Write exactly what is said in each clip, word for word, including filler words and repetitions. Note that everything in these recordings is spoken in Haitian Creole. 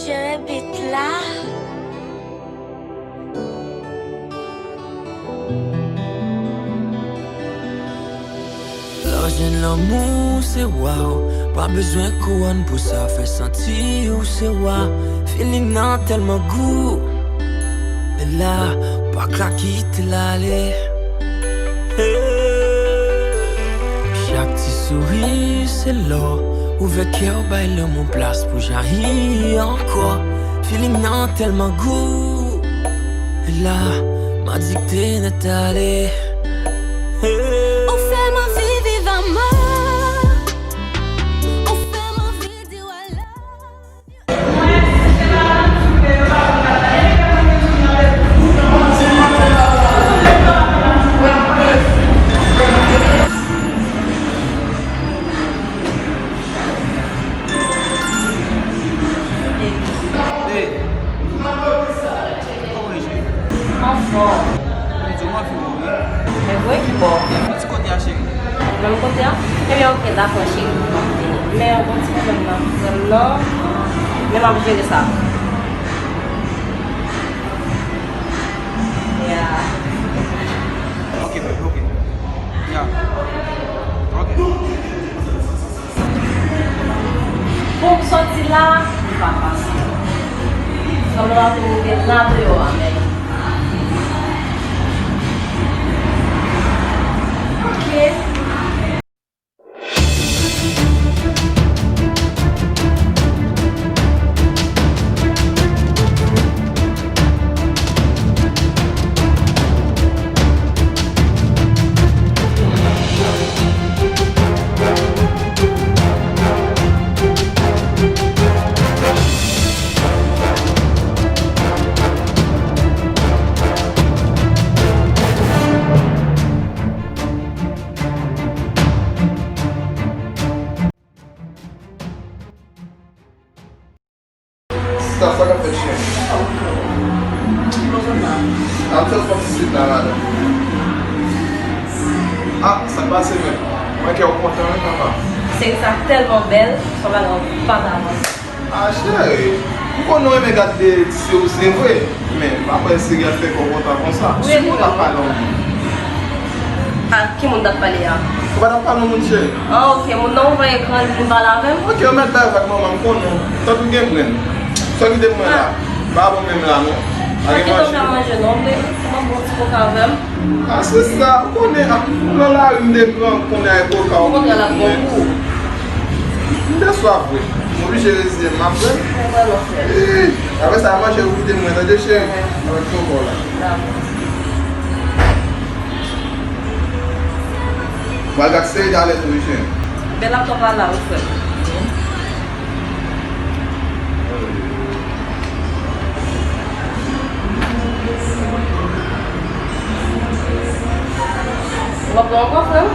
Jere bit la. Lè w jwenn lanmou, se waw. Pa bezwen kouwòn pou sa fè santi w se wa. Feeling nan tèlman gou. E la, pa ka kite l ale. Hey. Chak ti souri se lò. Ouvè kè w, bay lanmou plas pou jayi ankò. Feeling nan tèlman gou. E la, m adikte nèt ale. Hey. Ou fè m anvi viv amò. Ou fè m anvi di w I love you. Hey, kòman w ye, cheri? Anfòm. Mwen di w, mwen anvi wè w, wi. Men vre ki bò? Menm ti kote a, cheri. Menm kote a? Ebyen, oke, dakò, cheri. Men yon bon ti pwoblèm nan frè m nan. Men m ap jere sa. Yeah. Ok, baby, ok. Yeah. Ok. Pou m sòti la, li pa fasil. Fanm nan ap rive la deyò a, men. Ok. Sista, sa k ap fèt, cheri? Ann fè yon ti sit la, madanm. Ah, sa k pase menm? Mwen kè w kontan, wi, papa. Seri sa tèlman bèl, se yon bagay w pa ka panse. Ah, cheri, m konnen w renmen gade ti seri, se vre, men m pa kwè seri a fè kò w kontan konsa. Si moun t ap pale yon moun. Ah, ki moun t ap pale a? Ou pa t ap pale yon moun, cheri? Ah, ok, moun nan ouvè ekran li vin pale avè m? Ok, ou mèt bay vag manman, m konnen w. Tank ou gen grenn. Sa w kite m mwen la. Pa bon menm la, non. Pa gen manje. Pa kite m fè manje, non, baby. Fè m bon ti koka avè m. Ah, sista, ou konnen, ah, m nan lari, m te pran, konnen ak koka, ou konnen l ap bon pou ou. M te swaf vre. M oblije reziye m, m ap pran. Mwen vrèman frè. Ih, apre sa, manje ou kite mwen, tande, cheri? Avèk koka w la. Dakò. Mwen al gad seri talè tou, wi, cheri. Bèl ak papa la, wi, frè m. W ap pran ankò, frè m?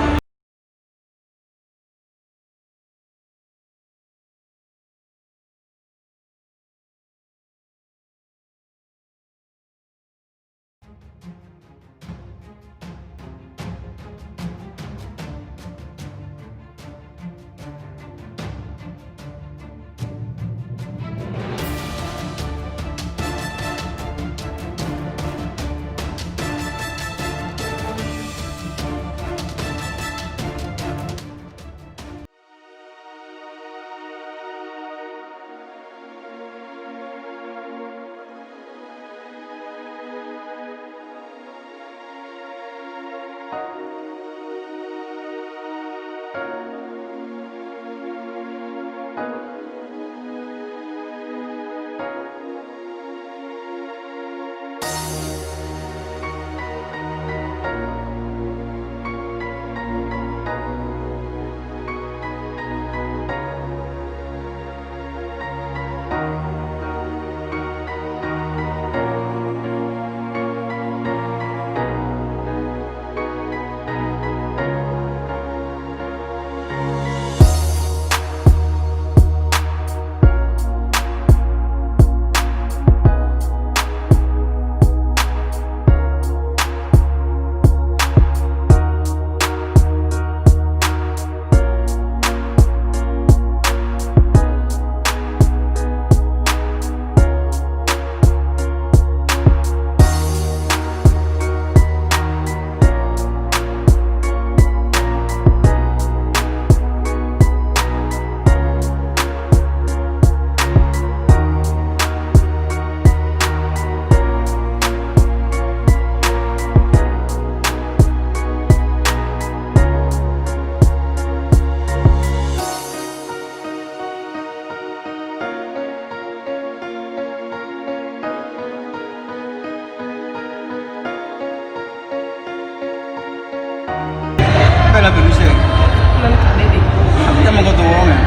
M tèlman kontan wè w menm.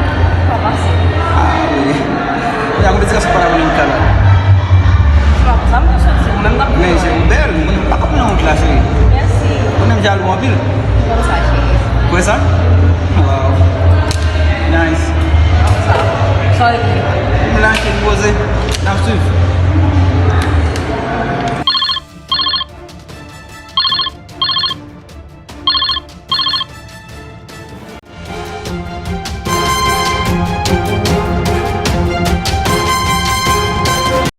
Pa pase. Ah wi. Kounya konpetisyè sa pa la konnen m ka la. Bon, sa m te soti, mwen menm t ap Men je ou bèl, m konnen m pa konn nan wout la cheri. Mèsi. Ou konnen m jalou anpil. Konn sa cheri. Ou wè sa? Wow. Nice. Sa. Sa e. M la cheri poze. N ap swiv.